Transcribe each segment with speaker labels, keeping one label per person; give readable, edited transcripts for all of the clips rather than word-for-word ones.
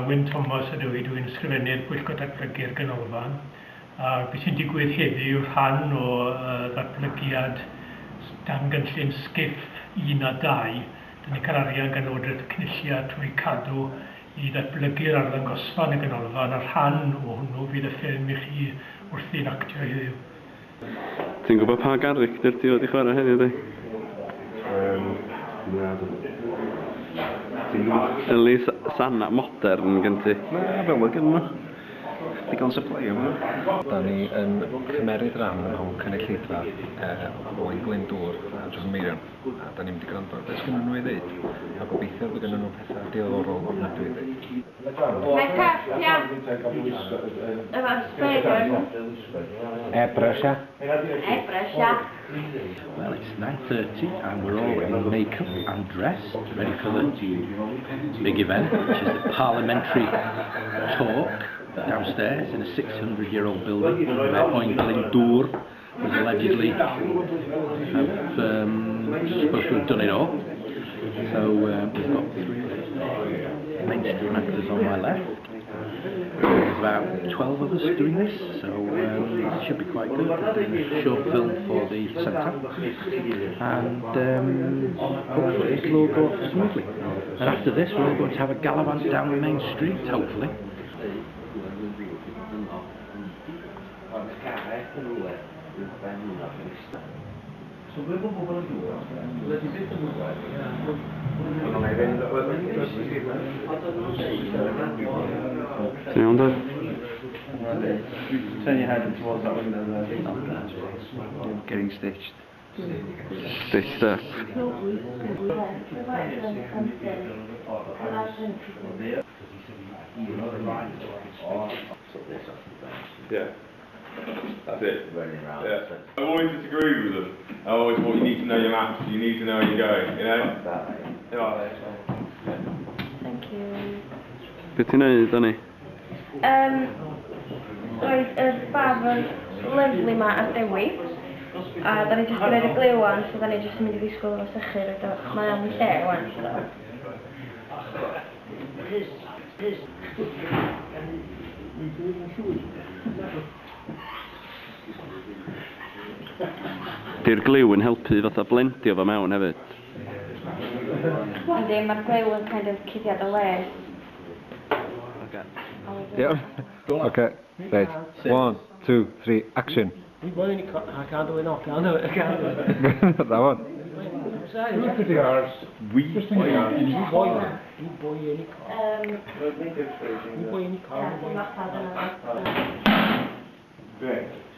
Speaker 1: Wyn Thomas ydw i, dwi'n ysgrifennu'r Pwyllgor Datblygu'r Ganolfan. A beth sy'n digwydd heddiw yw rhan o ddatblygiad dan gynllun SCIF 1 a 2. Dyn ni'n cael arian gan Lywodraeth y Cynulliad trwy cadw i ddatblygu'r arddangosfa yn y ganolfan, a rhan o hwnnw fydd y ffilm i chi wrthi'n actio heddiw.
Speaker 2: Ti'n gwybod pa garacter ti fod i chwarae heddiw, di?
Speaker 3: Na, ti'n gwybod?
Speaker 2: Yli sana modern gen ti?
Speaker 3: Na, fel mae gen nhw. Digon supply o hwnna.
Speaker 4: Da ni yn cymeryd ran mewn cynulleidfa Owain Glyndŵr a John Meirion. A da ni'n mynd i gwrando ar beth sgynnon nhw i ddeud. A gobeithio fydd gynnon nhw pethau diddorol ofnadwy i ddeud.
Speaker 5: Mae cart, ia. Efo spray gun.
Speaker 6: Airbrush, ia?
Speaker 5: Airbrush, ia.
Speaker 7: Well, it's 9:30 and we're all in makeup and dressed, ready for the big event, which is the parliamentary talk downstairs in a 600-year-old building where Owain Glyndŵr was allegedly supposed to have done it all. So we've got three mainstream actors on my left. There's about 12 of us doing this, so it should be quite good. We're doing a short film for the centre, and hopefully it'll all go off smoothly. And after this, we're all going to have a gallivant down the main street, hopefully.
Speaker 2: Ti'n iawn, Dad?
Speaker 3: Turn your head towards that window there. Getting stitched.
Speaker 2: Stitched up.
Speaker 8: Yeah. That's it. Yeah. I always disagree with them. I always thought you need to know your maps, you need to know where you're going, you know?
Speaker 5: Thank you.
Speaker 2: Be ti'n neud, Dani?
Speaker 5: Roedd y bar lyfli ma ar Dewi. A da ni jyst yn gwneud y gliw wan, so da ni jyst yn mynd i ddisgwyl efo sychu roed o. Mae am lle wan, so.
Speaker 2: Di'r gliw yn helpu fatha blendio fo mewn hefyd?
Speaker 5: Yndi, mae'r gliw yn kind of cuddiad o les.
Speaker 2: Oce.
Speaker 4: Iawn. Oce, reit. 1, 2, 3, action.
Speaker 9: We buy any car. I can't do it now. Can't do it. I can't do it.
Speaker 4: That one.
Speaker 9: Look at ours. We buy any car. We buy any car. We buy any car. We buy any car.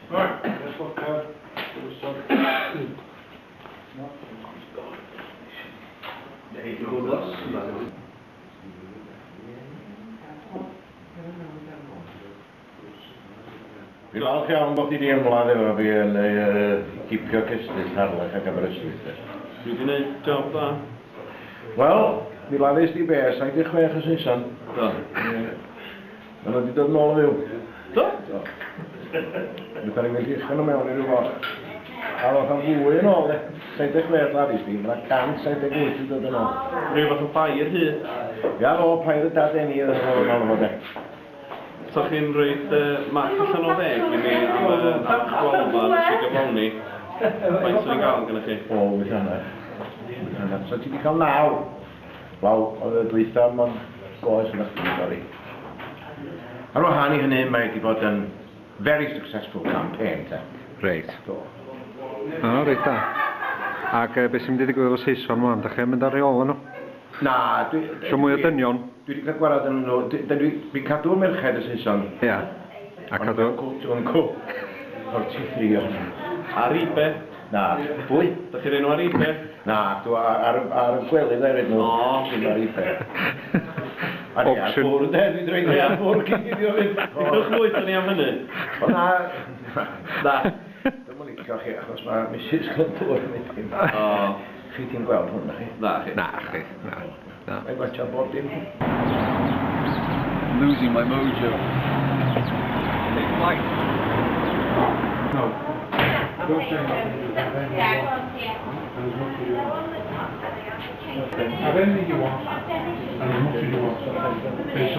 Speaker 3: Right, let's look out.
Speaker 6: Fi'n falch iawn bod chi 'di ymladd efo fi yn cipio cestyll Harlech ac Aberystwyth.
Speaker 2: Dwi 'di gwneud job dda.
Speaker 6: Wel, mi laddist di be, 76 o Saeson.
Speaker 2: Do.
Speaker 6: Ma' nhw 'di dod nôl yn fyw.
Speaker 2: Do?
Speaker 6: Do. Fedra ni fynd lluchio nhw mewn i ryw ffordd. A ddoth am fwy yn ôl, de. 76 laddist di, ma' 178 yn dod yn ôl.
Speaker 2: Rhyw fath o pair hyd.
Speaker 6: Ia, fo, pair y dadeni oedd yn ôl fo, de.
Speaker 2: So chi'n rhoid marc allan o 10 i mi am y chwalfa nes i gyflawni? Faint sy'n gael gennych chi?
Speaker 6: O, 8.5. 8.5. So ti 'di cael 9. Wel, oedd y dwytha mond goes yn chdi, sori. Ar wahân i hynny, mae wedi bod yn very successful campaign, te.
Speaker 4: Reit.
Speaker 6: Do.
Speaker 4: O, reit da. Ac beth sy'n mynd i ddigwydd efo Saeson wan? Da chi yn mynd ar reol nhw?
Speaker 6: Na, dwi...
Speaker 4: Isio mwy o dynion?
Speaker 6: Dwi wedi cael gwarad yn nhw. Dwi'n cadw'r merched y Saeson.
Speaker 4: Ia. A cadw...
Speaker 6: Ond yn cwt 43 ohonyn nhw.
Speaker 2: Ar eBay?
Speaker 6: Na. Pwy?
Speaker 2: Da chi'n rhoi nhw ar eBay?
Speaker 6: Na, dwi ar y gwely dda i roid nhw.
Speaker 2: O.
Speaker 6: Dwi'n ar eBay. A ni ar
Speaker 4: Auction.
Speaker 6: bwrdd, de, dwi'n rhoi nhw ar bwrdd cyn iddi o fynd.
Speaker 2: Dewch mwy da ni am hynny.
Speaker 6: O na.
Speaker 2: Na.
Speaker 6: Dwi'm yn licio chi, achos mae Mrs Glyndŵr yn mynd dim.
Speaker 2: O.
Speaker 6: Chi ti'n gweld hwn, na chi?
Speaker 2: Na chi.
Speaker 4: Na chi, na. Na.
Speaker 6: Mae'n gwachio bob dim.
Speaker 3: Losing my mojo. Take flight.
Speaker 1: No. Don't say nothing. And as much as you want. Have anything you want, and as much as you want. But it's